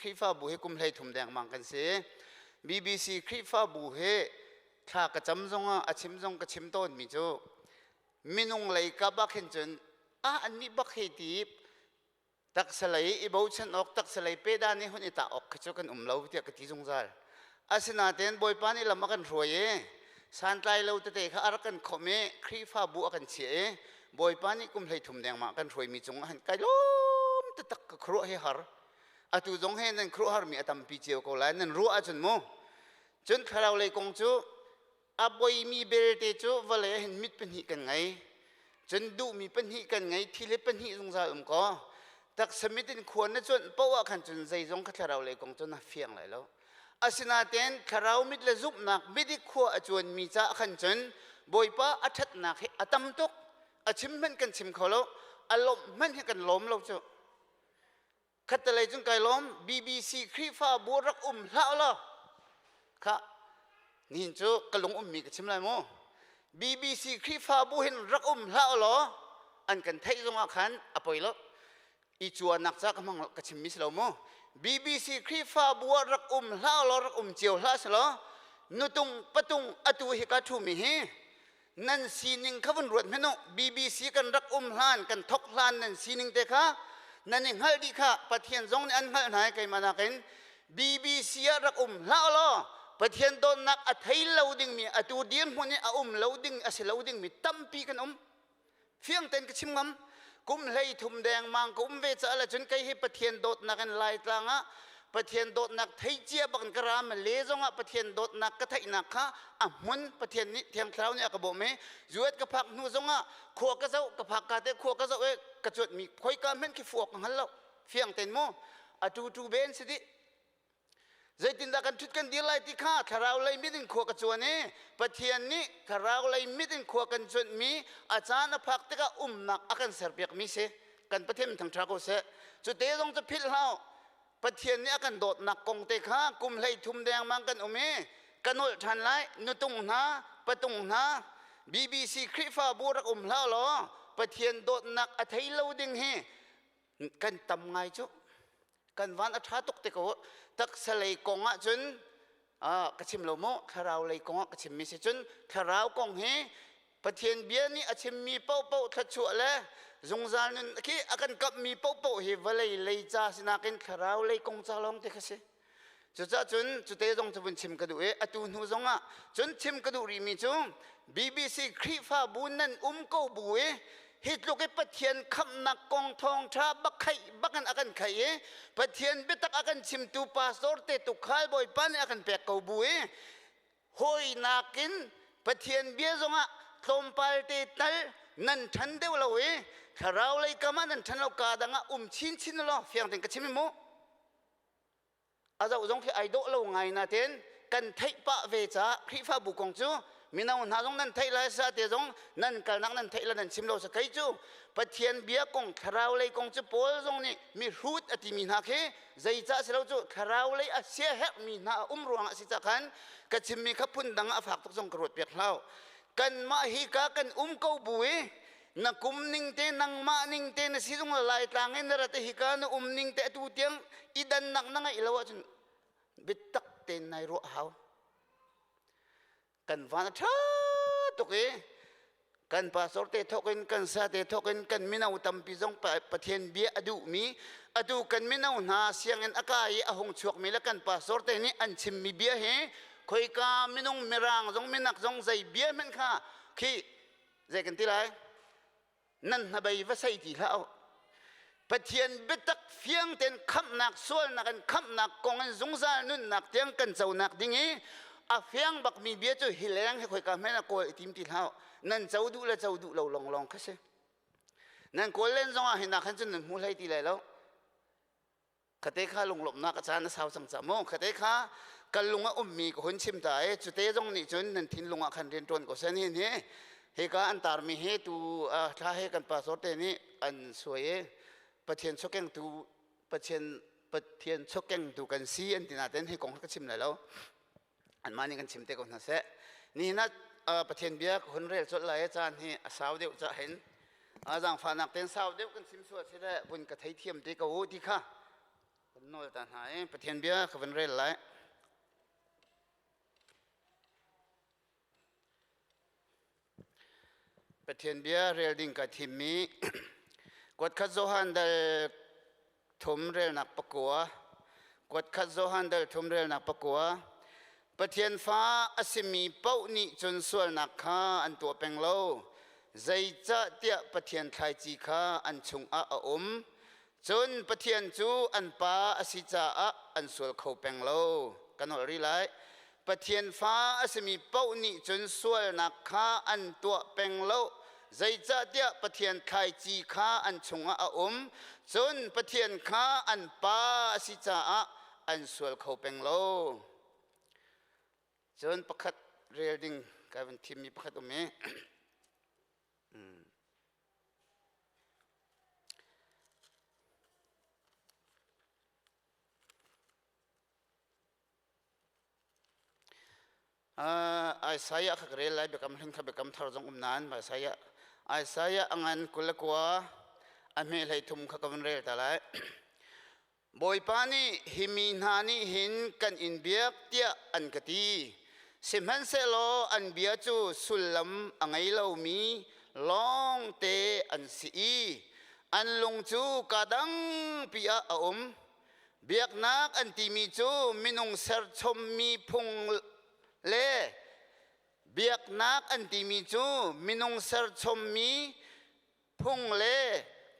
Khrihfabu hi kum 13 dengmang kan si. BBC Khrihfabu hi thla ka cam zongah a chim zong ka chim tawnmi cu minung lei ka bak hin cun ah annih bak hei ti taksa lei i bochan awk taksa lei peda nih hun i tah awk khi cu kan um lo tiah ka ti zungzal. Asinain Bawipa nih lam a kan hruai i santlai lo tete kha a rak kan khawmh i Khrihfabu a kan chiah i Bawipa nih kum 13 dengmah kan hruaimi cungah han kai lawm taktak ka khuaruah hi har. Atu zong he nan khuaruahharmi a tampi cio ko lai nan ruah ahcun mu. Cun thlarau lei kong cu a boimi belte cu vawlei ah hin mit pahnih kan ngei. Cun duhmi pahnih kan ngei, thil hi pahnih zungzal um kaw. Taksa mit in khua na cuanh paoh ah khan cun zeizong kha thlarau lei kong cu na fiang lai lo. Asinain thlarau mit le zumhnak mit i khua a cuanmi caah khan cun Bawipa a ṭhatnak hi a tam tuk. A chim hmanh kan chim kho lo. A lawmh hmanh hi kan lawm lo cu. Khattelei cun kai lawm BBC Khrihfabu rak um hlah law kha nihin cu ka lung ummi ka chim lai mu. BBC Khrihfabu hin rak um hlah law an kan theih zongah khan a poi lo. I cuanak ca ka hmang ka chimmi si lo mu. BBC Khrihfabu ah rak um hlah law rak um cio hlah si law nutung patung atu hi ka ṭhumi hi Nan sining kha vun ruat hmanh u. BBC kan rak um hlan, kan thok hlan nan sining te kha nan i hngalh dih kha Pathian zong nih an hngalh hna i keimah nakin BBC ah rak um hlah law Pathian dawtnak a thei lo dingmi atu dirhmun i a um lo ding a si lo dingmi tampi kan um. Fiang tein ka chim ngam. Kum 33 dengmang ka um ve caah le cun kei hi Pathian dawtnak in Laitlang ah Pathian dawtnak thei cia bak in ka ra le zongah Pathian dawtnak ka theihnak kha a hmun Pathian nih Thiang Thlarau nih a ka bawm i US ka phak hnu zongah khua ka zoh ka phak ka te khua ka zoh i ka cuatmi khoika hmanh khi fuak ka hngal lo fiang tein mu a tu tu ben si dih Zeitindah kan ṭhut kan dir lai ti kha thlarau lei mit in khua ka cuan i Pathian nih thlarau lei mit in khua kan cuanhmi a caan a phak tikah umnak a kan serpiakmi si. Kan Pathian thangṭha ko seh. Cu te zong cu philh hlah. Pathian nih a kan dawtnak kong te kha kum 13 dengmang kan um i ka nolh ṭhan lai. Nutung hna, patung hna, BBC Khrihfabu rak um hlah law Pathian dawtnak a thei lo ding hi kan tam ngai cu kan van a ṭha tuk te ko taksa lei kong ah cun ka chim lo maw thlarau lei kong ah ka chimmi si cun thlarau kong hi Pathian bia nih a chimmi paohpaoh thluachuah le zungzal nun khi a kan kapmi paohpaoh hi vawlei lei ca sinakin thlarau lei kong ca lawng te kha si. Cucaah cun cute zong cu vun chim ka duh i atu hnu zongah cun chim ka duh rihmi cu BBC Khrihfabu nan um ko bu i hi tluk i Pathian khamhnak kong thawngṭha bak khaih bakin a kan khaih i Pathian biatak a kan chimtu pastor te tukhal Bawipa nih a kan pek ko bu i hawi nakin Pathian bia zongah tlawmpal te tal nan ṭhan deuh lo i thlarau lei kam ah nan ṭhan lo ka dang ah um chinchin law fiang tein ka chim i mu a zoh zong khi ai dawh lo ngai nain kan theih pah ve caah Khrihfabu kong cu mino hna zong nan theih lai sa te zong nan kalnak nan theih la nan chim lo sa kei cu Pathian bia kong thlarau lei kong cu Paul zong nih mi hrut a timi hna khi zeicah si lo cu thlarau lei a siaherhmi hna a um ruangah si ca khan ka chimmi kha phun dang ah a fak tuk zong ka ruat piak hlau kanmah hi ka kan um ko bu i na kum ning te nangmah ning te na si zung lai tlang in na rat hi ka na um ning te atu tiang i dannak na ngeih lo ahcun biatak tein nai ruah hau kan van a ṭha tuk i kan pastor te thawk in kan sa te thawk in kan mino tampi zong Pathian bia a duhmi atu kan mino hna sianginn a kai i a hung chuakmi le kan pastor te nih an chimmi bia hi khoika minung mirang zong minak zong zei bia hmanh kha khi zei kan ti lai nan hnabei va sei ti hlah u Pathian biatak fiang tein khamhnak sualnak in khamhnak kong in zungzal nunnak tiang kan conak ding i a fiang bakmi bia cu hi leng hi khoika hmanh ah kawl i tim ti hlah nan co duh le co duh lo longlong kha si nan kawl len zongah hinak khan cun nan hmu hlei ti lai lo Khate kha lunglawmhnak a caan a sau cang ca mu. Khate kha kan lung a ummi ka hun chim ta i cute zong nih cun nan thinlung ah khan rian ṭuan ko sen hin hi hika an tarmi hi tu thla he kan pastor te nih an suai i Pathian chawkengtu Pathian Pathian chawkengtu kan si an ti nain hi kong ka chim lai lo anmah nih kan chim te ko hna seh nihin ah Pathian bia ka hun rel colh lai caan hi a sau deuh cah hin zaangfahnak ten sau deuh kan chim sual si le vun ka theithiam te ko u ti kha. Kan nawl ta hna i Pathian bia ka van rel lai. Pathian bia rel ding ka thimmi kuatkhat Johan dal thum relnak pakua kuatkhat Johan dal thum relnak pakua Pathian fa a simi paoh nih cun sualnak kha an tuah peng lo zeicahtiah Pathian thlaici kha an chungah a um Cun Pathian cu an pa a si caah an sual kho peng lo. Kan holh rih lai. Pathian fa a simi paoh nih cun sualnak kha an tuah peng lo. Zeicahtiah Pathian thlaici kha an chungah a um. Cun Pathian kha an pa a si caah an sual kho peng lo. Cun pakhat rel ding kai van thimmi pakhat um i Isaiah kha ka rel lai biakam hlun kha biakam thar zong um nain Isaiah Isaiah a ngan 29 a hme 33 kha ka vun rel ta lai. Bawipa nih hi mi hna nih hin kan in biak tiah an ka ti. Sihmanhsehlaw an bia cu sullam a ngei lomi lawngte an si i an lung cu kaa dangpi ah a um. Biaknak an timi cu minung serchommi phung le biaknak an timi cu minung serchommi phung le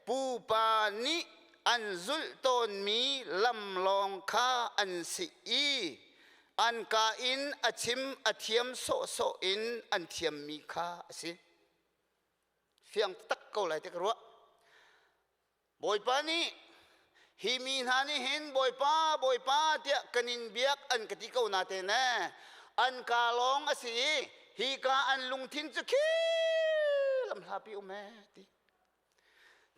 pupa nih an zulh tawnmi lam lawng kha an si i an ka in a chim a thiam sawhsawh in an thiammi kha a si. Fiang tak ko lai ti ka ruah. Bawipa nih hi mi hna nih hin Bawipa Bawipa tiah kan in biak an ka ti ko na te ne an ka lawng a si i hi ka an lungthin cu khi lamhlapi um e ti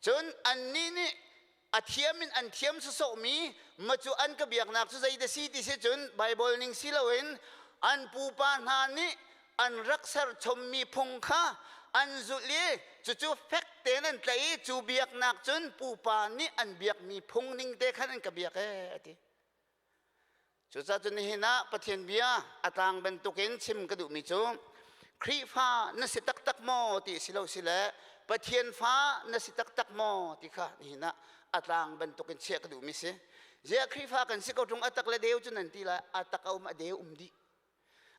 cun annih nih a thiam in an thiam sawsawhmi ma cu an ka biaknak cu zei da si ti si cun Bible ning si loin an pupa hna nih an rak serchommi phung kha an zulh i cucu fek tein an tlaih i cu biaknak cun pupa nih an biakmi phung ning te khan an ka biak e a ti. Cucaah cun nihin ah Pathian bia a tlang bantukin chim ka duhmi cu Khrihfa na si taktak maw ti si lo si le Pathian fa na si taktak maw ti kha nihin ah a tlang bantukin chiah ka duhmi si. Ziah Khrihfa kan si ko ṭung a tak le deu cu nan ti lai a tak a um a deu um dih.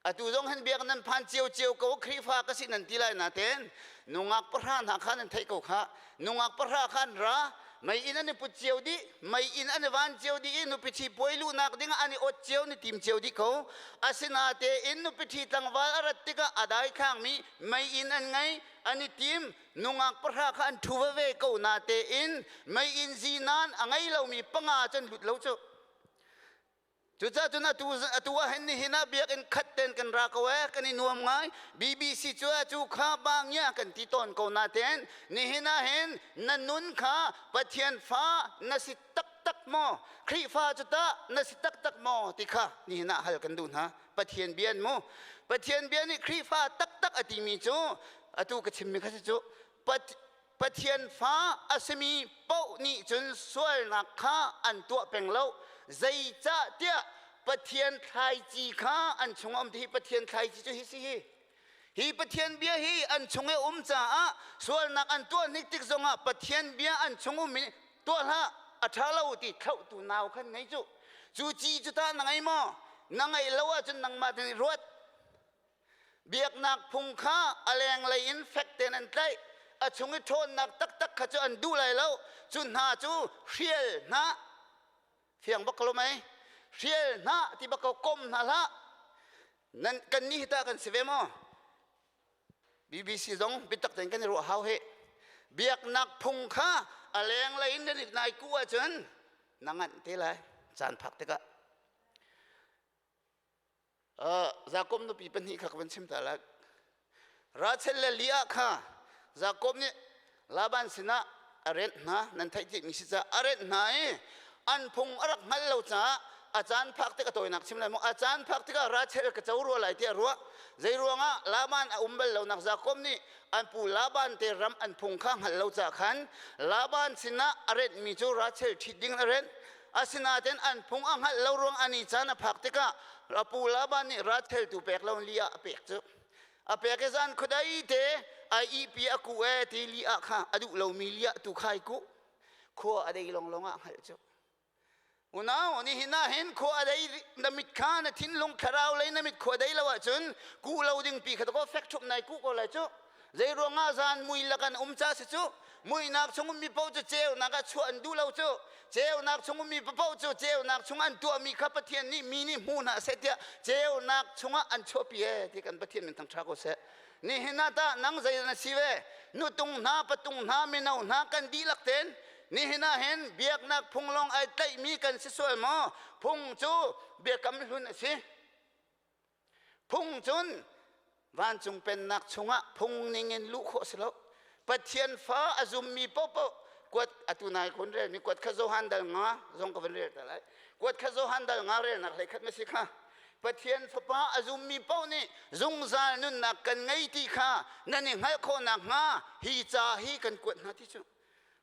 Atu zong hin biak nan phan cio cio ko Khrihfa ka si nan ti lai nain nungak pahra hna kha nan theih ko kha nungak pahra kha an ra mei inn an i put cio dih mei inn an i van cio dih i nupi ṭhi puai luhnak ding an i ot cio ni tim cio dih ko asinatein nupi ṭhi tlangval a rat tikah a daithlangmi mei inn an ngei an i tim nungak pahra kha an ṭhu veve ko natein mei inn zinan a ngei lomi panga cun lut lo cu. Cucaah cun atu atu ah hin nihin ah biakinn khat ten kan ra ko ee kan i nuam ngai. BBC cu a cu kha ba ngia kan ti tawn ko natein nihin ah hin na nun kha Pathian fa na si taktak maw? Khrihfa cu tah na si taktak maw ti kha nihin ah hal kan duh hna. Pathian bia an mu. Pathian bia nih Khrihfa taktak a timi cu atu ka chimmi kha si cu Pathian fa a simi paoh nih cun sualnak kha an tuah peng lo. Zeicahtiah Pathian thlaici kha an chung um hi Pathian thlaici cu hi si hi. Hi Pathian bia hi an chung i um caah sualnak an tuah hnik tik zongah Pathian bia an chung um i tuah hlah a ṭha lo ti thlauhtu nau khan ngei cu. Cu ci cu tah na ngei maw? Na ngeih lo ahcun nangmah te nih ruat. Biaknak phung kha a lenglei in fek tein an tlaih. A chung i ṭhawnnak taktak kha cu an duh lai lo. Cu hna cu hrial hna. Fiang bak ko mei? Hrial hna ti bak ko kom hna hlah. Nan kan nih hi tah kan si ve maw? BBC zong biatak tein kan i ruah hau hi. Biaknak phung kha a lenglei in nan i nai ku ahcun na nganh te lai caan phak tikah. Jakob nupi pahnih kha ka van chim ta lai. Rachel le Leah kha Jakob nih Laban sinah a rent hna nan theih cihmi si caah a rent hna i an phung a rak hngal lo caah a caan phak tik a tawinak chim lai maw a caan phak tikah Rachel ka co rua lai tiah ruah zei ruangah Laban a um bal lonak Jakob nih an pu Laban te ram an phung kha hngal lo caah khan Laban sinah a rentmi cu Rachel ṭhit ding a rent. Asinain an phung a hngalh lo ruang ani caan a phak tikah a pu Laban nih Rachel tu pek lo Leah a pek cu. A pek i zan khuadei te ai ihpi a kuh e ti Leah kha a duh lomi Leah tu kha ai kuh. Khua a dei longlong ah hngalh cu. Unau, nihin ah hin khua a dei na mit kha na thinlung thlarau lei na mit khua dei lo ahcun kuh lo ding pi kha ko fek ṭhup nai kuh ko lai cu. Zei ruangah zan mui lakan um ca si cu. Muihnak chung ummi paoh cu ceunak ah chuah an duh lo cu. Ceunak chung ummi paoh cu ceunak chung an tuahmi kha Pathian nih mi nih hmu hna seh tiah ceunak chungah an chuahpi e ti kan Pathian min thangṭha ko seh. Nihin ah tah nang zei na si ve? Nutung hna, patung hna, mino hna kan dihlak ten nihin ah hin biaknak phung lawng ai tlaihmi kan si sual maw? Phung cu biakam hlun a si. Phung cun vancung pennak chungah phung ningin luh khawh si lo. Pathian fa a zummi paohpaoh kuat atu nai kun relmi kuat kha Johan dal nga zong ka van rel ta lai. Kuat kha Johan dal nga relnak hlei khat ma si kha. Pathian fapa a zummi paoh nih zungzal nunnak kan ngei ti kha nan i hngalh khawh nakhnga hi ca hi kan kuat hna ti cu.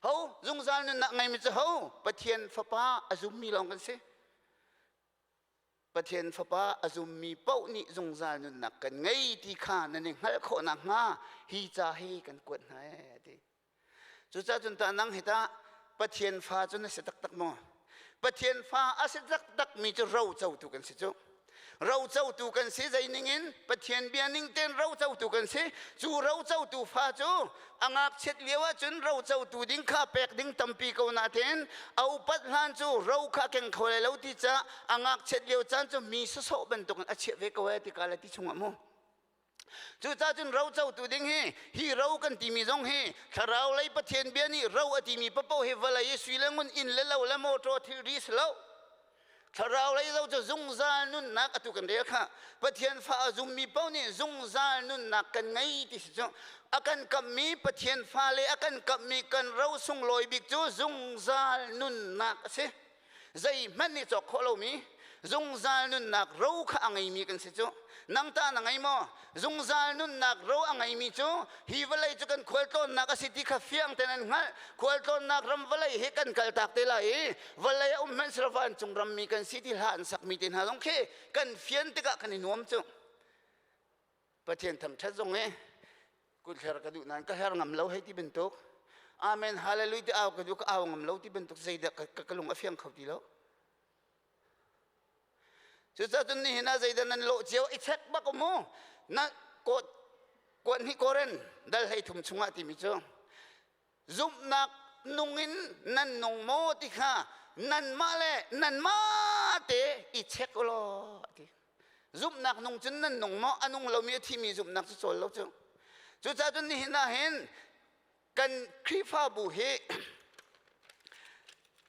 Ho zungzal nunnak ngeimi cu ho Pathian fapa a zummi lawng kan si. Pathian fapa a zummi paoh nih zungzal nunnak kan ngei ti kha nan i hngalh khawh nakhnga hi ca hi kan kuat hna ee a ti. Cucaah cun tah nang hi tah Pathian fa cu na si taktak maw? Pathian fa a si taktak mi cu ro cotu kan si cu. Ro cotu kan si zei ningin Pathian bia ning tein ro cotu kan si. Cu ro cotu fa cu a ngakchiat lio ahcun ro cotu ding kha pek ding tampi ko nain a upat hlan cu ro kha keng kho lai lo ti caah a ngakchiat lio caan cu mi sawsawh bantukin a chiah ve ko ee ti ka le ti chungah mu. Cucaah cun ro cotu ding hi hi ro kan timi zong hi thlarau lei Pathian bia nih ro a timi papoh hi vawlei i sui le ngun inn le lo le mawṭaw thilri si lo. Thlarau lei zo cu zungzal nunnak atu kan rel kha Pathian fa a zummi paoh nih zungzal nunnak kan ngei ti si cu a kan kamhmi Pathian fale a kan kamhmi kan ro sunglawi bik cu zungzal nunnak a si. Zeihmanh nih cawk khawh lomi zungzal nunnak ro kha a ngeimi kan si cu. Nang ta na ngei maw? Zungzal nunnak ro a ngeimi cu hi vawlei cu kan khualtlawnnak a si ti kha fiang tein an hngalh. Khualtlawnnak ram vawlei hi kan kaltak te lai i vawlei a um hmanh selaw vancung rammi kan si ti hla an sakmi te hna zong khi kan fian tikah kan i nuam cu. Pathian thangṭhat zong hi kut hler ka duh nain ka hler ngam lo hei ti bantuk amen hallelujah ti au ka duh ka au ngam lo ti bantuk zeidah ka lung a fiang kho ti lo. Cucaah cun nihin ah zeidah nan lawh cio i check bak mu. Na kawt kuat hnih koren dal 13 chungah timi cu zumhnak nung in nan nung maw ti kha nanmah le nanmah te i check u law a ti. Zumhnak nung cun nan nung maw? A nung lomi a thimi zumhnak cu cawl lo cu. Cucaah cun nihin ah hin kan Khrihfabu hi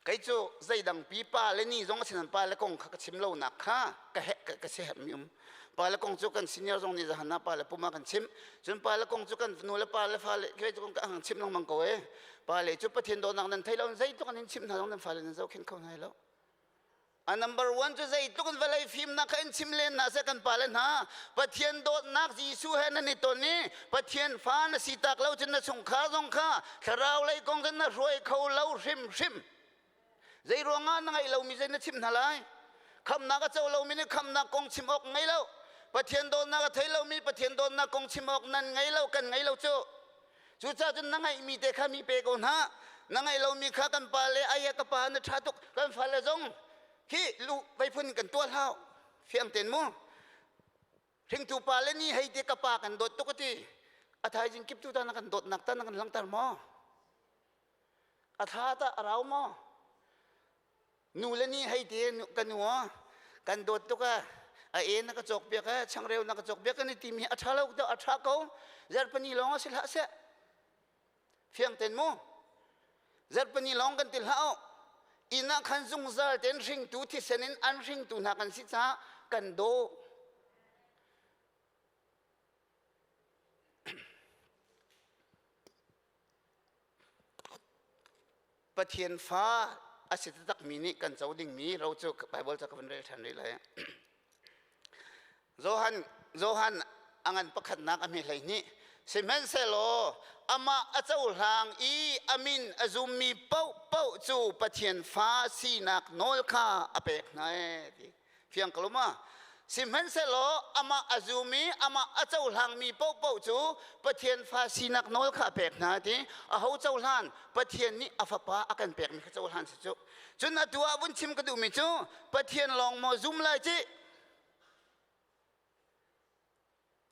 kei cu zeidang pi pa le ni zong a si nan pa le kong kha ka chim lonak kha ka he ka si herhmi um pa le kong cu kan senior zong nih zahan ah pa le pum ah kan chim cun pa le kong cu kan nu le pa le fa le kei cu ka hang chim lengmang ko e pa le cu Pathian dawtnak nan thei lo zeitluk an in chim hna zong nan fale nan zohkhenh kho hna lo A number one cu zeitluk in vawlei fimnak kha in chim len hna seh kan pale hna Pathian dawtnak Jesuh he nan i ton i Pathian fa na si tak lo cun na chungkhar zong kha thlarau lei kong cun na hruai kho lo hrimhrim. Zei ruangah na ngeih lomi zei na chimh hna lai? Khamnak a co lomi nih khamnak kong chim awk ngei lo. Pathian dawtnak a thei lomi Pathian dawtnak kong chim awk nan ngei lo kan ngei lo cu. Cucaah cun na ngeihmi te kha mi pe ko hna. Na ngeih lomi kha kan pa le ai ka pa na ṭha tuk kan fale zong hi lu veiphun kan tuah hlah fiang ten mu hringtu pa le ni hei te ka pa kan dawt tuk a ti a thaizing kip tu ta na kan dawtnak ta na kan langhter maw a thla ta a rau maw Nu le ni hei ti ka nu kan dawt tuk a a e na ka cawk piak e changreu na ka cawk piak kan i timi a ṭha lo a ṭha ko zarhpini lawng a si hlah seh fiang ten mu zarhpini lawng kan ti hlah inn ah khan zungzal ten hringtu thisen in an hringtu hna kan si caah kan daw Pathian fa a si taktakmi nih kan co dingmi ro cu Baibal ca ka van rel ṭhan rih lai. Johan, Johan a ngan pakhatnak a hme 12. Sihmanhsehlaw amah a cohlang i a min a zummi paohpaoh cu Pathian fa sinak nawl kha a pek hna ee ti. Fiang ko ma? Sihmanhsehlaw amah a zum i amah a cohlangmi paohpaoh cu Pathian fa sinak nawl kha a pek hna ti. Aho cohlan? Pathian nih a fapa a kan pekmi kha cohlan si cu. Cun atu ah vun chim ka duhmi cu Pathian lawng maw zum lai ci?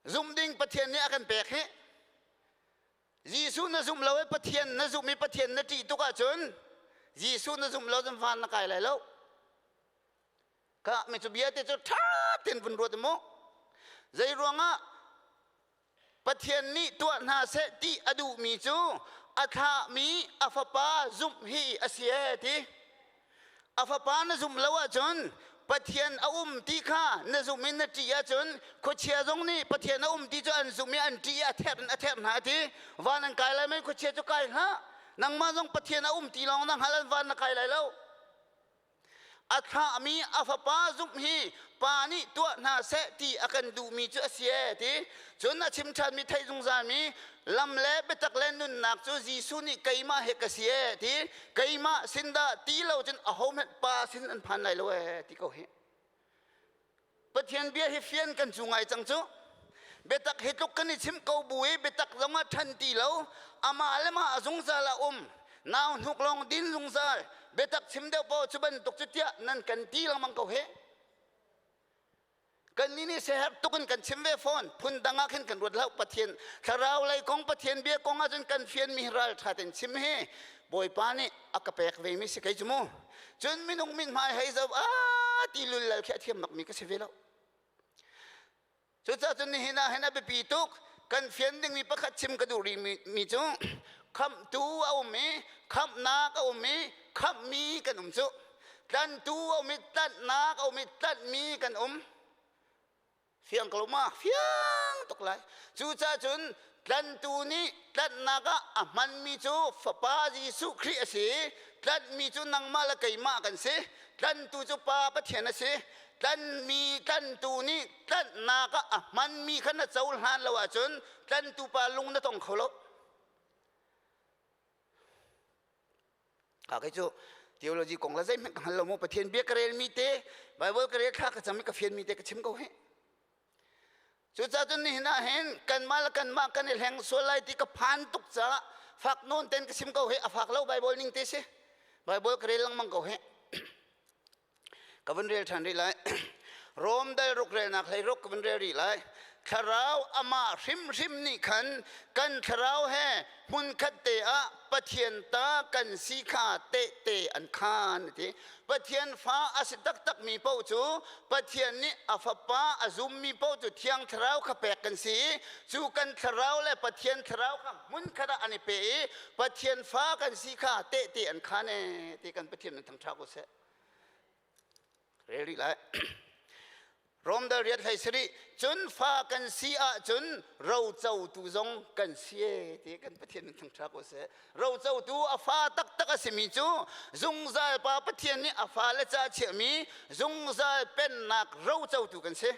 Zumh ding Pathian nih a kan pek hi. Jesuh na zumh lo i Pathian na zumh i Pathian na ṭih tuk ahcun Jesuh na zumh lo cun van na kai lai lo. Ka mi cu bia te cu ṭha tein vun ruat mu. Zei ruangah Pathian nih tuah hna seh ti a duhmi cu a thlahmi a fapa zumh hi a si ee ti. A fapa na zumh lo ahcun Pathian a um ti kha na zumh in na ṭih ahcun khuachia zong nih Pathian a um ti cu an zumh i an ṭih i a therh in a therh hna ti. Van an kai lai mei khuachia cu kai hlah. Nangmah zong Pathian a um ti lawng na hngal an van na kai lai lo. A thlahmi a fapa zumh hi pa nih tuah hna seh ti a kan duhmi cu a si ee ti. Cun a chim ṭhanmi theih zungzalmi lam le biatak le nunnak cu Jesuh nih keimah he ka si ee ti. Keimah sin dah ti lo cun ahohmanh pa sin an phan lai lo ee ti ko hi. Pathian bia hi fian kan cu ngai cang cu. Biatak hi tluk kan i chimh ko bu i biatak zong ah ṭhan ti lo, amah le mah a zungzal a um, nau hnuk lawng din zungzal, biatak chim deuh paoh cu bantuk cu tiah nan kan ti lengmang ko he. Kannih nih siaherh tuk in kan chim ve fawn, phun dang ah khin kan ruat hlah Pathian thlarau lei kong Pathian bia kong ahcun kan fianmi hi ralṭha tein chim hi Bawipa nih a ka pek ve mi si kei cu mu. Cun minung mithmai hei zoh ah ti lullal khi a thiam bakmi ka si ve lo. Cucaah cun nihin ah hin a biapi tuk kan fian dingmi pakhat chim ka duh rihmi cu khamhtu a um i khamhnak a um i khamhmi kan um cu. Tlantu a um i tlanhnak a um i tlanhmi kan um. Fiang ko ma? Fiang tuk lai. Cucaah cun tlantu nih tlanhnak ah a hmanmi cu Fapa Jesuh Khrih a si. Tlanhmi cu nangmah le keimah kan si. Tlantu cu Pa Pathian a si. Tlanmi tlantu nih tlanhnak ah a hmanmi kha na cohlan lo ahcun tlantu pa lung na tong kho lo. Kei cu theology kong la zeihmanh ka hngal lo mu Pathian bia ka relmi te Bible ka rel thla ka cam i ka fianmi te ka chim ko hih. Cucaah cun nihin ah hin kanmah le kanmah kan i hleng sual lai ti ka phan tuk caah fak nawn ten ka chim ko hih a fak lo Bible ning te si. Bible ka rel lengmang ko hih. Ka vun rel ṭhan rih lai. Rom dal ruk relnak hlei ruk ka vun rel rih lai. Thlarau amah hrimhrim nih khan kan thlarau he hmunkhat te ah Pathian ta kan si kha tehte an khaan a ti. Pathian fa a si taktakmi paoh cu Pathian nih a fapa a zummi paoh cu Thiang Thlarau kha pek kan si i cu kan thlarau le Pathian thlarau kha hmunkhat ah an i pe i Pathian fa kan si kha tehte an khaan ee ti kan Pathian min thangṭha ko seh. Rel rih lai. Rom dal riat hlei sarih cun fa kan si ahcun rocotu zong kan si e ti kan Pathian min thangṭha ko seh. Rocotu a fa taktak a simi cu zungzal pa Pathian nih a fale ca chiahmi zungzal pennak rocotu kan si.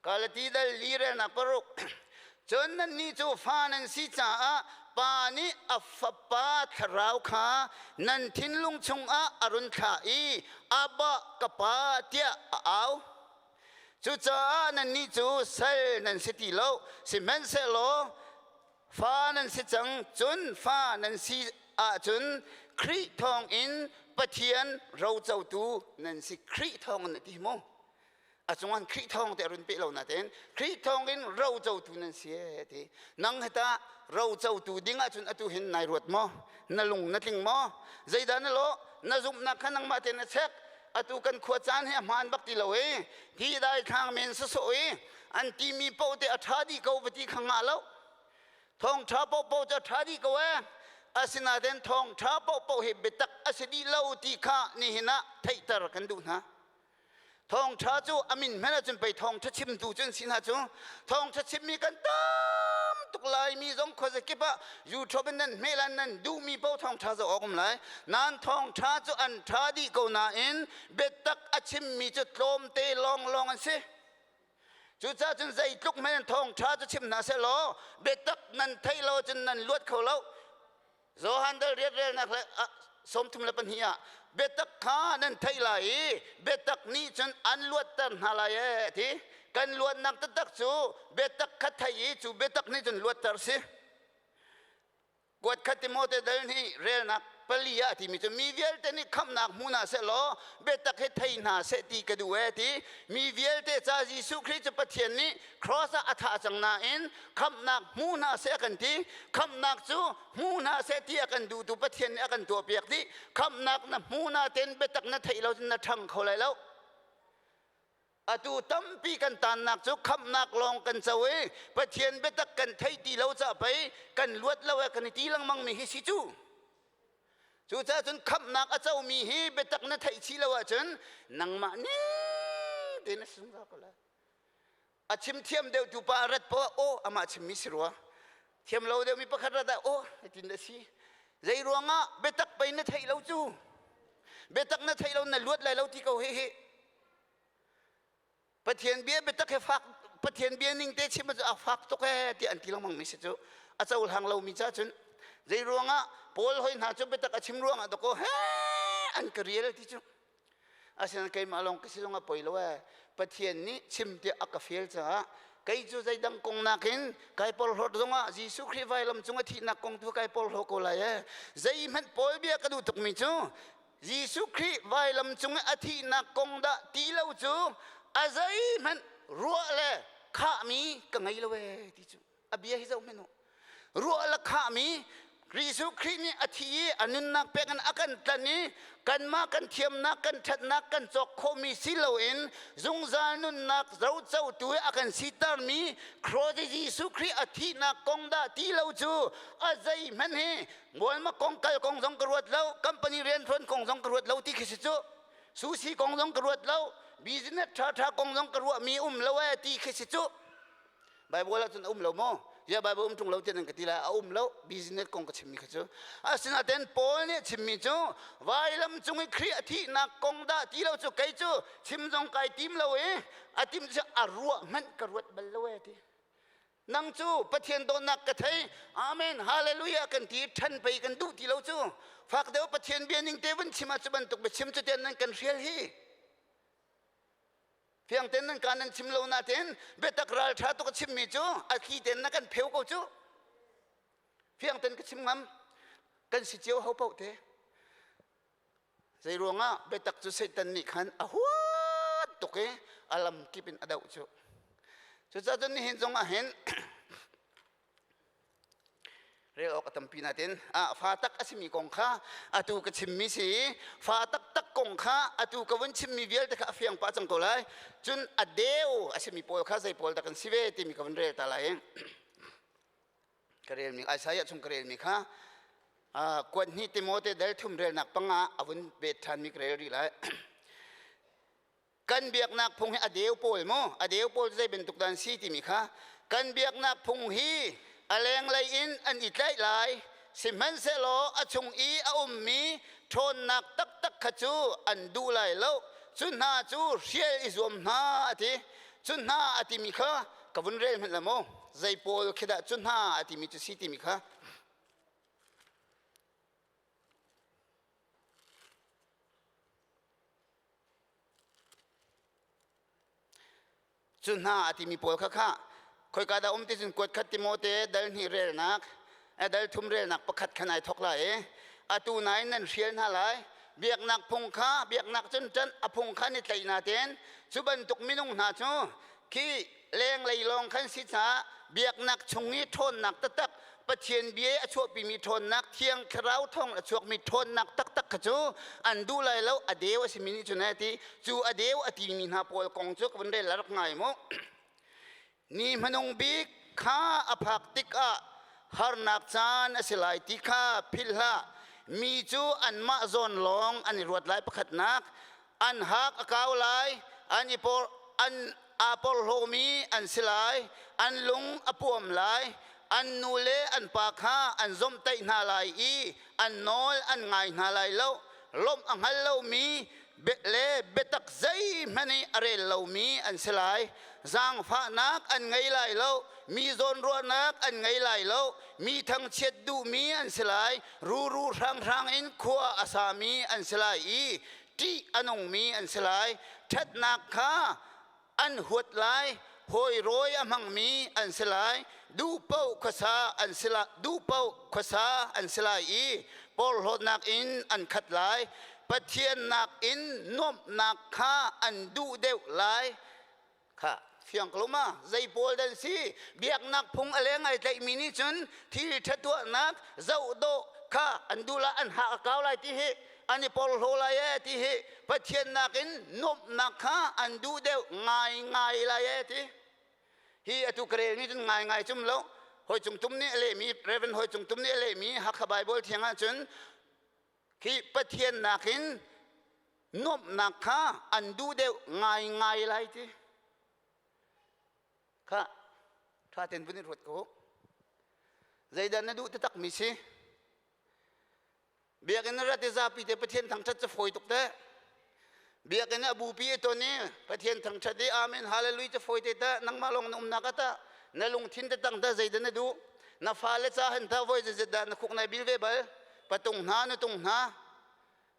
Galati dal li relnak paruk. Cun nannih cu fa nan si caah Pa nih a Fapa Thlarau kha nan thinlung chungah a run thlah i Abba ka Pa tiah a au. Cucaah nannih cu sal nan si ti lo, sihmanhsehlaw fa nan si cang. Cun fa nan si ahcun Khrih thawngin Pathian rocotu nan si. Khrih thawngin a ti mu. A cungan Khrih thawng te a run pe lo natein Khrih thawng in rocotu nan si e ti. Nang hi tah rocotu ding ahcun atu hin nai ruat maw? Na lung na tling maw? Zeidah na lawh? Na zumhnak kha nangmah tein na check. Atu kan khua caan hi a hmaan bak ti lo i hi dai thlang men sawsawh i an timi paoh te a ṭha dih ko va ti kha ngah lo. Thawngṭha paohpaoh cu a ṭha dih ko ee. Asinain thawngṭha paohpaoh hi biatak a si dih lo ti kha nihin ah theihter kan duh hna. Thawngṭha cu a min hmanh ahcun pei thawngṭha chimtu cu an si hna cu. Thawngṭha chimmi kan tam tuk Laimi zong khuazakip ah YouTube in nan hmeh lan nan duhmi paoh thawngṭha zoh awk um lai. Nan thawngṭha cu an ṭha dih ko nain biatak a chimmi cu tlawmte lawnglawng an si. Cucaah cun zeitluk hmanh in thawngṭha cu chim hna seh law biatak nan theih lo cun nan luat kho lo. Johan dal riat relnak le 32 ah biatak kha nan theih lai i biatak nih cun an luatter hna lai ee ti. Kan luatnak taktak cu biatak kha theih i cu biatak nih cun luatter si. Kuat khat Timote dal nih relnak pali ah a timi cu mi vialte nih khamhnak hmu hna seh law biatak hi thei hna seh ti ka duh ee ti. Mi vialte ca Jesuh Khrih cu Pathian nih cross ah a thah cang nain khamhnak hmu hna seh a kan ti. Khamhnak cu hmu hna seh ti a kan duhtu Pathian nih a kan tuahpiak dih. Khamhnak na hmu natein biatak na theih lo cun na ṭhang kho lai lo. Atu tampi kan tannak cu khamhnak lawng kan co i Pathian biatak kan thei ti lo ca pei kan luat lo e kan i ti lengmang mi hi si cu. Cucaah cun khamhnak a comi hi biatak na theih chih lo ahcun nangmah ning tein na si zungzal ko lai. A chim thiam deuh tu pa rat poah aw amah chimmi si rua. Thiam lo deuhmi pakhat rat ah aw hitin a si. Zei ruangah biatak pei na theih lo cu. Biatak na theih lo na luat lai lo ti ko hi hi. Pathian bia biatak he fak Pathian bia ning te chim cu a fak tuk ee tiah an ti lengmang mi si cu a cohlang lomi ca cun zei ruangah Paul hoi hna cu biatak a chim ruangah dakaw he an ka rial ti cu asinain keimah lawng ka si zong a poi lo ee Pathian nih chim tiah a ka fial caah kei cu zeidang kong nakin kai porhlawt zongah Jesuh Khrih vailam cung a thihnak kong tu kai porhlaw ko lai ee zeihmanh Paul bia ka duh tukmi cu Jesuh Khrih vailam cung i a thihnak kong dah ti lo cu a zeihmanh ruah le khahmi ka ngei lo ee ti cu a bia hi zoh hmanh u. Ruah le khahmi Jesuh Khrih nih a thi i a nunnak pek in a kan tlanh i kanmah kan thiamnak kan ṭhatnak kan cawk khawhmi si loin zungzal nunnak rocotu i a kan sitermi Cross Jesuh Khrih a thihnak kong dah ti lo cu a zeihmanh hi Mualmak kong kal kong zong ka ruat lo, company rianṭuan kong zong ka ruat lo ti khi si cu. Sushi kong zong ka ruat lo, business ṭhaṭha kong zong ka ruahmi um lo ee ti khi si cu. Bible ah cun a um lo maw? Ya Bible um ṭung lo tiah nan ka ti lai, a um lo, business kong ka chimmi kha cu. Asinain Paul nih a chimmi cu vailam cung i Khrih a thihnak kong dah ti lo cu kei cu chim zong kai tim lo i a tim cu a ruah hmanh ka ruat bal lo ee ti. Nang cu Pathian dawtnak ka thei. Amen. Hallelujah kan ti ṭhan pei kan duh ti lo cu. Fak deuh Pathian bia ning te vun chim ah cu bantuk biachim cu tian nan kan hrial hi. Fiang ten nan ka nan chim lo na ten biatak ral ṭha tuk a chimmi cu a thli ten na kan pheu ko cu. Fiang ten ka chim ngam. Kan si cio ho paoh te. Zei ruangah biatak cu Satan nih khan a huat tuk i a lam kip in a doh cu. Cucaah cun nihin zong ah hin rel awk a tampi natin fa tak a simi kong kha atu ka chimmi si i fa taktak kong kha atu ka vun chimmi vialte kha a fiang pah cang ko lai. Cun a deu a simi pawl kha zei pawl dah kan si ve timi ka vun rel ta lai. Ka relmi Isaiah chung ka relmi kha kuat hnih Timote dal thum relnak panga a vun bet ṭhanmi ka rel rih lai. Kan biaknak phung hi a deu pawl mu a deu pawl zei bantuk dan si timi kha kan biaknak phung hi a lenglei in an i tlaih lai sihmanhsehlaw a chung i a ummi ṭhawnnak taktak kha cu an duh lai lo cu hna cu hrial i zuam hna a ti cu hna a timi kha ka vun rel hmanh la maw zei pawl khi dah cu hna a timi cu si timi kha cu hna a timi pawl kha kha khoika dah um ti cun kuat khat Timote dal hnih relnak dal thum relnak pakhat khan ai thok lai i atu nain nan hrial hna lai biaknak phung kha biaknak cun ṭanh a phung kha ni tlaih na ten cu bantuk minung hna cu khi lenglei lawng khan si caah biaknak chung i ṭhawnnak taktak Pathian bia a chuahpimi ṭhawnnak Thiang Thlarau thawng a chuakmi ṭhawnnak taktak kha cu an duh lai lo a deu a simi nih cun a ti cu a deu a timi hna pawl kong cu ka vun rel rak ngai mu Ni hmanung bik kha a phak tikah harnak caan a si lai ti kha philh hlah. Mi cu anmah zawn lawng an i ruat lai pakhatnak, an hak a kau lai, an i por, an aa porhlawmi an si lai, an lung a puam lai, an nu le an pa kha an zomhtaih hna lai i an nawl an ngai hna lai lo. Lawmh a hngal lomi le biatak zei. Zeihmanh i a rel lomi an si lai. Zaangfahnak an ngei lai lo, mi zawnruahnak an ngei lai lo, mi thangchiat duhmi an si lai, ruru hranghrang in khua a sami an si lai i ṭih a nungmi an si lai. Ṭhatnak kha an huat lai, hawi rawi a hmangmi an si lai, duh paoh khuasa an si lai, duh paoh khuasa an si lai i porhlawtnak in an khat lai. Pathian nakin nuamhnak kha an duh deuh lai. Kha fiang ko ma zei pawl dan si biaknak phung a leng ai tlaihmi nih cun thil ṭha tuahnak zoh dawh kha an duh lai an hak a kau lai ti hi an i porhlaw lai ee ti hi Pathian nakin nuamhnak kha an duh deuh ngaingai lai ee ti hi atu ka rel ni cun ngaingai cum lo hoi cung tum nih a lehmi Reverend Hoi Cung Tum nih a lehmi Hakha Bible thiang ahcun khi Pathian nakin nuamhnak kha an duh deuh ngaingai lai ti kha ṭha tein vun i ruat ko zeidah na duh taktak mi si Biakinn na rat i zapi te Pathian thangṭhat cu fawi tuk teh. Biakinn a bupi i ton i Pathian thangṭhat i Amen Hallelujah cu fawi te teh. Nangmah lawng na umnak ah tah na lungthin te tang tah zeidah na duh? Na fale ca han tah voi zeizat dah na khuk nai bil ve bal? Patung hna nutung hna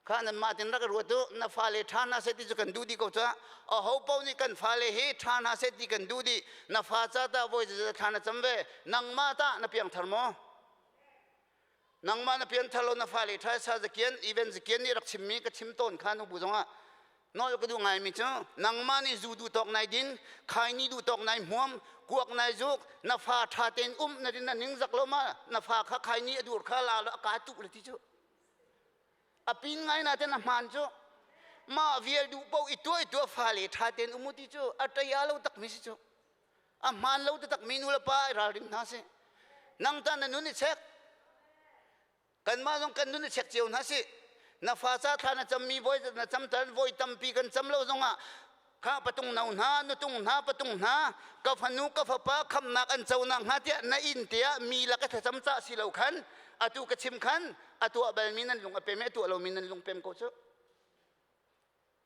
kha nanmah tin rak ruat u. Na fale ṭha hna seh ti cu kan duh dih ko caah aho paoh nih kan fale hi ṭha hna seh ti kan duh dih. Na fa ca tah voi zeizat thla na cam ve? Nangmah tah na piangthar maw? Nangmah na pianthar lo na fale ṭha sa zakian even zakian nih rak chimmi ka chim tawn kha nu bu zongah nawl ka duh ngaimi cu nangmah nih zu duh tawk nai din khaini duh tawk nai hmuam kuak nai zuk na fa ṭha tein um na din na ningzak lo ma na fa kha khaini a dur kha la lo a ka tuh le ti cu a pin ngai na ten a hmaan cu mah vial duh paoh i tuah i tuah fale ṭha tein um u ti cu a ṭai lo tak mi si cu A hmaan lo taktak mi nu le pa i ralring hna sih. Nang ta na nun i chek. Kanmah zong kan nun i chek cio hna sih. Na fa ca thla na cammi voi na cam tan voi tampi kan cam lo zongah kha patung no hna nutung hna patung hna ka fanu ka fapa khamnak an co nak hnga tiah na inn tiah mi lak a thlacam cah si lo khan atu ka chim khan a tuah balmi nan lung a pem i a tuah lomi nan lung pem ko cu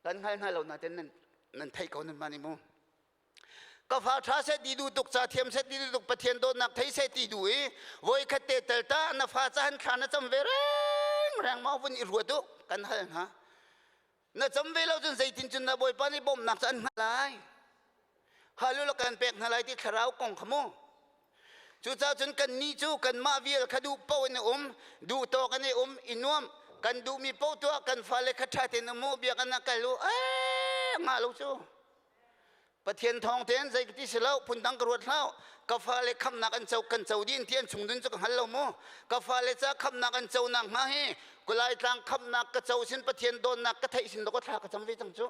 kan hngal hna lo naten nan nan theih ko nan mah nih mu Ka fa ṭha seh ti duh tuk, ca thiam seh ti duh tuk, Pathian dawtnak thei seh ti duh i voikhat te tel ta na fa cahan thla na cam ve rengreng ma vun i ruat u kan hal hna. Na cam ve lo cun zeitin cun na Bawipa nih bawmhnak cu an hngalh lai. Hallelujah kan pek hna lai ti thlarau kong kha mu. Cucaah cun kannih cu kanmah vial kha duh paoh in i um, duh tawk in i um, i nuam. Kan duhmi paoh tuah, kan fale kha ṭha tein um u, biakinn ah kal u, ee ngah lo cu. Pathian thawng tein zei ka ti si lo, phundang ka ruat hlah. Ka fale khamnak an co kan co dih ti an chung dun cu ka hngal lo mu. Ka fale ca khamnak an co nak hnga hi kulai tlang khamnak ka co sin Pathian dawtnak ka theih sin ka thla ka cam ve cang cu.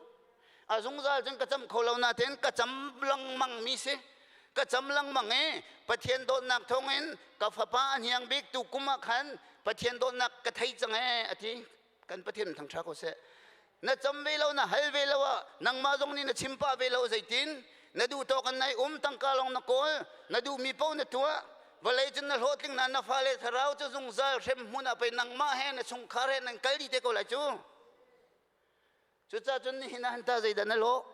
A zungzal cun ka cam kho lo nain ka cam lengmang mi si. Ka cam lengmang i Pathian dawtnak thawngin ka fapa a hniang bik tu kum ah khan Pathian dawtnak ka thei cang ee a ti. Kan Pathian thangṭha ko seh. Na cam ve lo, na hal ve lo ah nangmah zong nih na chim pah ve lo zeitin? Na duh tawk in nai um, tangka lawng na kawl, na duhmi paoh na tuah. Vawlei cun na hlawhtling na na fale thlarau cu zungzal hrem hmun ah pei nangmah he na chungkhar he nan kal dih te ko lai cu. Cucaah cun nihin ah ta zeidah na lawh?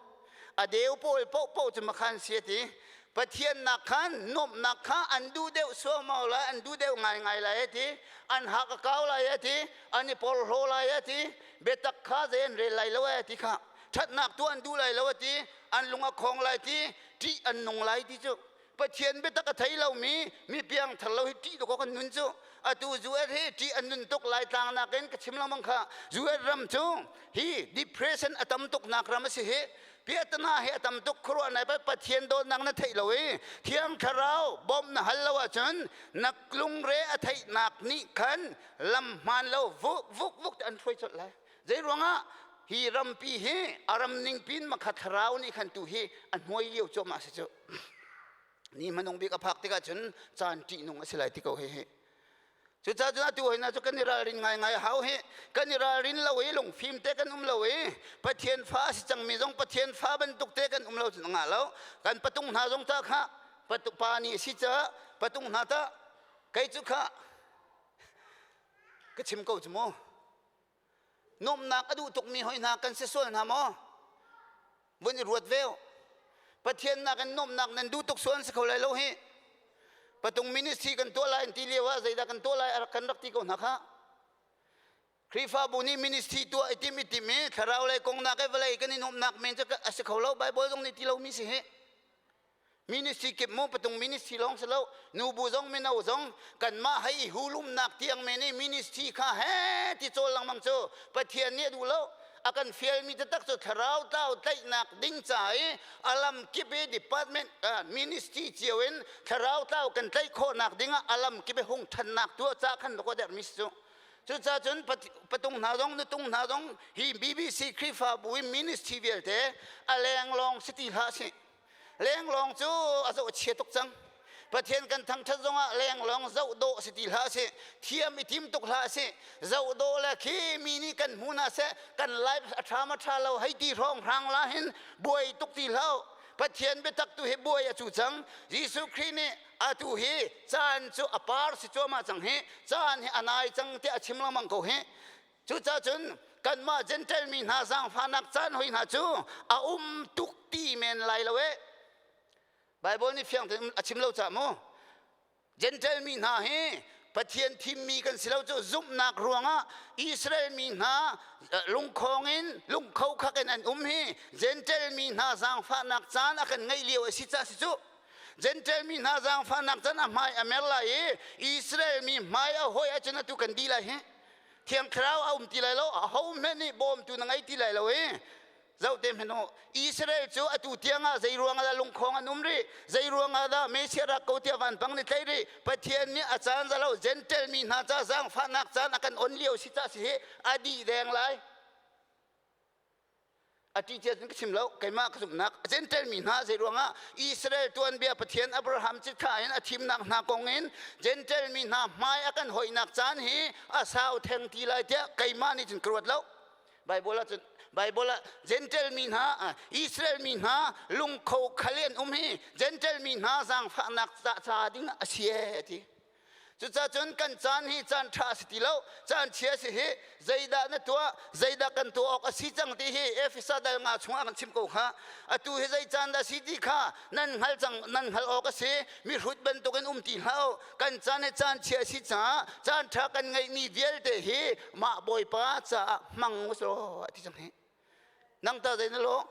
A deu pawl paohpaoh cu makhan si a ti. Pathian nak khan nuamhnak kha an duh deuh suaumau lai, an duh deuh ngaingai lai a ti. An hak a kau lai a ti. An i porhlaw lai a ti. Biatak kha zei an rel lai lo a ti kha. Ṭhatnak tuah an duh lai lo a ti. An lung a khong lai ti. Ṭih an nung lai ti cu. Pathian biatak a thei lomi mi piangthar lo hi ṭih tuk kan nun cu atu US hi ṭih an nun tuk lai tlang nakin ka chim lengmang kha US ram cu hi depression a tam tuk nak ram a si hi piahtana hi a tam tuk khuaruah nai Pathian dawtnak na theih lo i Thiang Thlarau bawmh na hal lo ahcun na lungre a theihnak nih khan lam hmaan lo vuk vuk vuk an hruai colh lai zei ruangah hi rampi hi a ram ning pin makha thlarau nih khan tu hi a hnuai lio cuahmah si cu ni hmanung bik a phak tikah cun caan ṭihnung a si lai ti ko hi hi cucaah cun atu hoi na cu kan i ralrin ngaingai hau hi kan i ralrin lo i lungfim te kan um lo i Pathian fa a si cangmi zong Pathian fa bantuk te kan um lo cun ngah lo kan patung hna zong ta kha pa nih a si caah patung hna ta kei cu kha ka chim ko cu mu nuamhnak a duh tukmi hoi hna kan si sual hna maw? Vun i ruat ve Pathian nakin nuamhnak nan duh tuk sual an si kho lai lo hi. Patung ministry kan tuah lai an ti lio ah zeidah kan tuah lai kan rak ti ko hna kha. Khrihfabu nih ministry tuah i tim i tim i thlarau lei kongnak i vawlei kan i nuamhnak men cu a si kho lo Bible zong nih ti lomi si hi. Ministry kip mu patung ministry lawng si lo nubu zong mino zong kanmah hei i hulumnak tiang men i ministry kha he ti cawl lengmang cu Pathian nih a duh lo a kan fialmi taktak cu thlarau tlau tlaihnak ding ca i a lam kip i department ministry cio in thlarau tlau kan tlaih khawhnak ding ah a lam kip i hung ṭhannak tuah ca khan ka dermi si cu Cucaah cun patung hna zong nutung hna zong hi BBC Khrihfabu i ministry vialte a lenglawng si ti hlah sih. Lenglawng cu a zoh a chia tuk cang. Pathian kan thangṭhat zongah lenglawng zoh dawh si ti hlah sih. Thiam i tim tuk hlah sih. Zoh dawh le khi mi nih kan hmu hna seh kan life a ṭha ma ṭha lo hei ti hrawng hrang la hin buai tuk ti hlah. Pathian biatak tu hi buai a cu cang. Jesuh Khrih nih atu hi caan cu a par si cuahmah cang hi caan hi a nai cang tiah a chim lengmang ko hi cucaah cun kanmah Gentile mi hna zaangfahnak caan hoi hna cu a um tuk ti men lai lo e Bible nih fiang tein a chim lo ca mu Gentile mi hna hi Pathian thimmi kan si lo cu zumhnak ruangah Israel mi hna lungkhong in lungkho khak in an um hi Gentile mi hna zaangfahnak caan a kan ngeih lio a si ca si cu Gentile mi hna zaangfahnak cun a hmai a mer lai i Israel mi hmai a hoi ahcun atu kan dih lai hi. Thiang Thlarau a um ti lai lo, aho hmanh nih bawmtu na ngei ti lai lo i zoh te hmanh u Israel cu atu tiang ah zei ruang ah dah lungkhong an um rih zei ruang ah dah Messiah rak ko tiah vanpang nih tlaih rih Pathian nih a caan za lo Gentile mi hna ca zaangfahnak caan a kan on lio si ca si hi a dih deng lai A ti tiah cun ka chim lo keimah ka zumhnak Gentile mi hna zei ruangah Israel tuanbia Pathian Abraham citthlah in a thimnak hna kong in Gentile mi hna hmai a kan hoihnak caan hi a sau theng ti lai tiah keimah nih cun ka ruat lo Bible ah cun Bible ah Gentile mi hna Israel mi hna lungkho khal an um hi Gentile mi hna zaangfahnak ca ding a si e ti Cucaah cun kan caan hi caan ṭha a si ti lo, caan chia a si hi zeidah na tuah, zeidah kan tuah awk a si cang ti hi Efesa dal nga chungah kan chim ko kha. Atu hi zei caan dah a si ti kha nan hngal cang, nan hngalh awk a si. Mihrut bantukin um ti hlah u. Kan caan hi caan chia a si caah caan ṭha kan ngeihmi vialte hi mah Bawipa caah hmang u law a ti cang hi. Nang ta zei na lawh?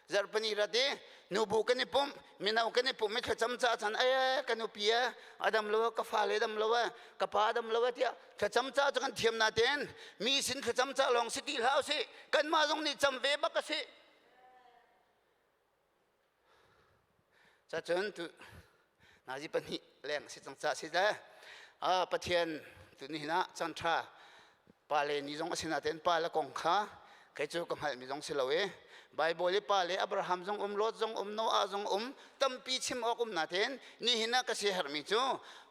Zarhpini rat i nubu kan i pumh mino kan i pumh i thlacam ca chan e ka nupi e a dam lo ka fale dam lo e ka pa dam lo e tiah thlacam ca cu kan thiam na ten mi sin thlacam ca lawng si ti hlah usih kanmah zong nih cam ve bak a si cacun tu nazi pahnih leng si cang ca si le Pathian tu nihin ah chan tha pa le ni zong a si natein pa le kong kha kei cu ka hngalhmi zong si lo i Bible i pa le Abraham zong um Lot zong um Noah zong um tampi chim awk um natein nihin ah ka si herhmi cu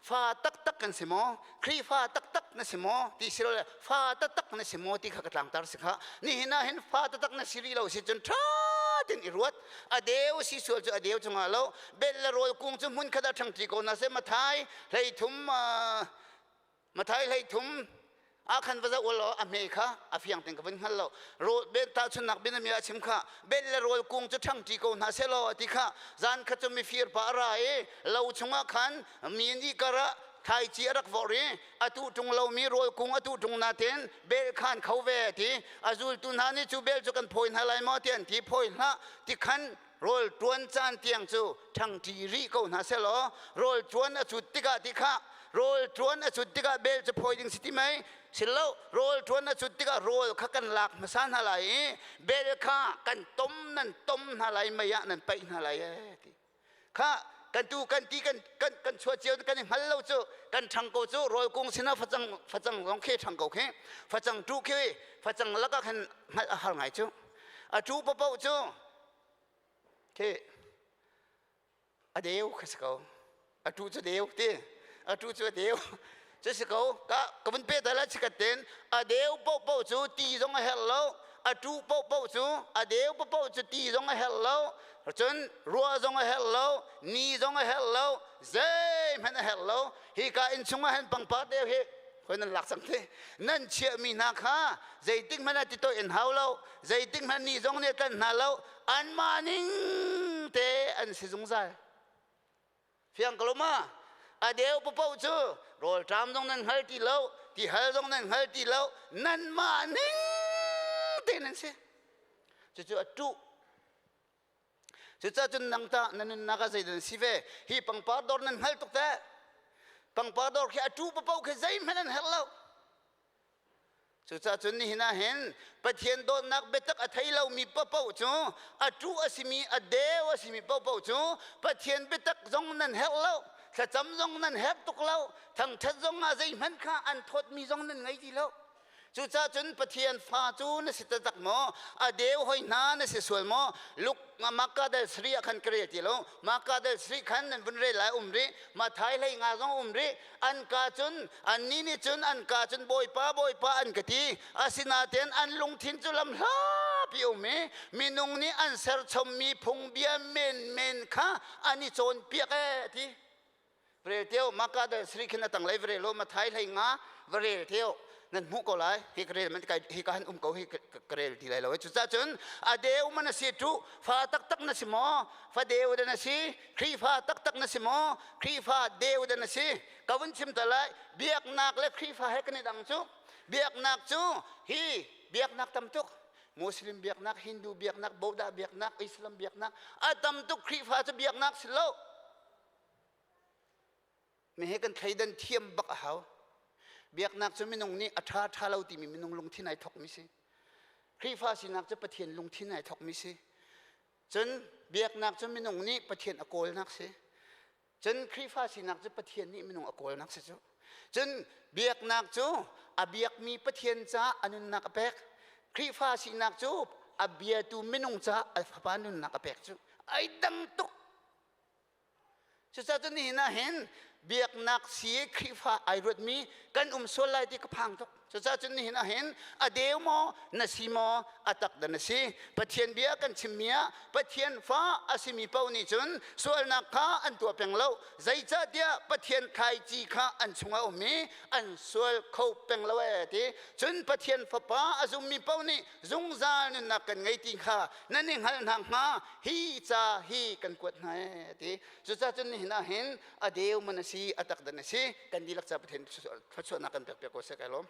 fa taktak kan si maw Khrihfa taktak na si maw ti si lo le fa taktak na si maw ti kha ka tlangtar si kha nihin ah hin fa taktak na si rih lo si cun ṭha tin i ruat a deu si sual cu a deu cungah lo bel le rawl kung cu hmun khat ah ṭhangṭi ko na se Mathai 13 Mathai 13 ah khan va zoh law a hme kha a fiang ten ka vun hngal lo rawl bel tahchunnak bianamia a chim kha bel le rawl kung cu ṭhangṭi ko hna selaw ti kha zan kha cu mifir pa a ra i lo chungah khan mi nih kar ah thlaici a rak vorh i a tuh ṭung lomi rawl kung a tuh ṭung nain bel khan kho ve ti a zultu hna nih cu bel cu kan phawi hna lai maw ti an ti phawi hlah ti khan rawl ṭuan caan tiang cu ṭhangṭi rih ko hna selaw rawl ṭuan a cut tikah ti kha rawl ṭuan a cut tikah bel cu phawi ding si ti mei silo rawl ṭuan a cut tikah rawl kha kan lak hmasa hna lai i bel kha kan tom nan tom hna lai mei ah nan paih hna lai e ti kha kan tu kan ti kan kan kan chuah cio kan i hngal lo cu kan ṭhang ko cu rawl kung sinah facang facang zong khi ṭhang ko khi facang ṭu khi facang lakah khan hngalh a har ngai cu a ṭu paoh cu khi a deu kha si ko a ṭu cu deu ti a ṭu cu a deu cu si ko ka ka vun pe ta la chikat ten a deu paohpaoh cu ti zong a herh lo a ṭu paohpaoh cu a deu paohpaoh cu ti zong a herh lo cun ruah zong a herh lo ni zong a herh lo zeihmanh a herh lo hika inn chungah hin pangpar deu hi khoi nan lak cang te nan chiahmi hna kha zeitik hmanh ah titoih in hau lo zeitik hmanh ni zong nih a tlan hna lo. Anmah ning te an si zungzal. Fiang ko lo ma? A deu paoh cu rawlṭam zong nan hngal ti lo, tihal zong nan hngal ti lo, nanmah ning te nan si. Cucu a ṭuh. Cucaah cun nang tah na nunnak ah zeidah na si ve? Hi pangpar dawr nan hngal tuk teh. Pangpar dawr khi a ṭu paoh khi zeihmanh an herh lo. Cucaah cun nihin ah hin Pathian dawtnak biatak a thei lomi paohpaoh cu a ṭuh a simi a deu a simi paohpaoh cu Pathian biatak zong nan herh lo thlacam zong nan herh tuk lo thangṭhat zong ah zeihmanh kha an thawtmi zong nan ngei ti lo. Cucaah cun Pathian fa cu na si taktak maw? A deu hoi hna na si sual maw? Luk Makka dal sri ah khan ka rel ti lo. Makka dal sri khan nan vun rel lai um rih. Mathai hlei nga zong um rih. An ka cun annih nih cun an ka cun Bawipa Bawipa an ka ti. Asinain an lungthin cu lam hlapi um i minung nih an serchommi phungbia menmen kha an i cawnpiak ee ti. Va rel teo Maka dal sri khin a tanglei va rel lo Mathai hlei nga va rel teo nan hmuh ko lai hi ka rel man kai hi ka han um ko hi ka rel ti lai lo cucaah cun a deu man a si tu fa taktak na si maw fa deu da na si Khrihfa taktak na si maw Khrihfa deu da na si ka vun chim ta lai biaknak le Khrihfa he kan i dang cu biaknak cu hi biaknak tam tuk Muslim biaknak Hindu biaknak Buddha biaknak Islam biaknak a tam tuk Khrihfa cu biaknak si lo Mi he kan thleidan thiam bak a hau. Biaknak cu minung nih a ṭha ṭha lo timi minung lungthin ai thawkmi si. Khrihfa sinak cu Pathian lungthin ai thawkmi si. Cun biaknak cu minung nih Pathian a kawlnak si. Cun Khrihfa sinak cu Pathian nih minung a kawlnak si cu. Cun biaknak cu a biakmi Pathian caah a nunnak a pek. Khrihfa sinak cu a biatu minung caah a fapa nunnak a pek cu. Ai dang tuk. Cucaah cun nihin ah hin biaknak si Khrihfa ai ruatmi kan um sual lai ti ka phang tuk. Cucaah cun nihin ah hin a deu maw na si maw a tak dah na si. Pathian bia kan chimmi ah Pathian fa a simi paoh nih cun sualnak kha an tuah peng lo. Zeicahtiah Pathian thlaici kha an chungah a um i an sual kho peng lo ee ti. Cun Pathian Fapa a zummi paoh nih zungzal nunnak kan ngei ti kha nan i hngalh hna hnga hi ca hi kan kuat hna ee ti cucaah cun nihin ah hin a deu man a si a tak dan a si kan dihlak ca Pathian thluachuahnak kan pek piak ko seh kai lawm.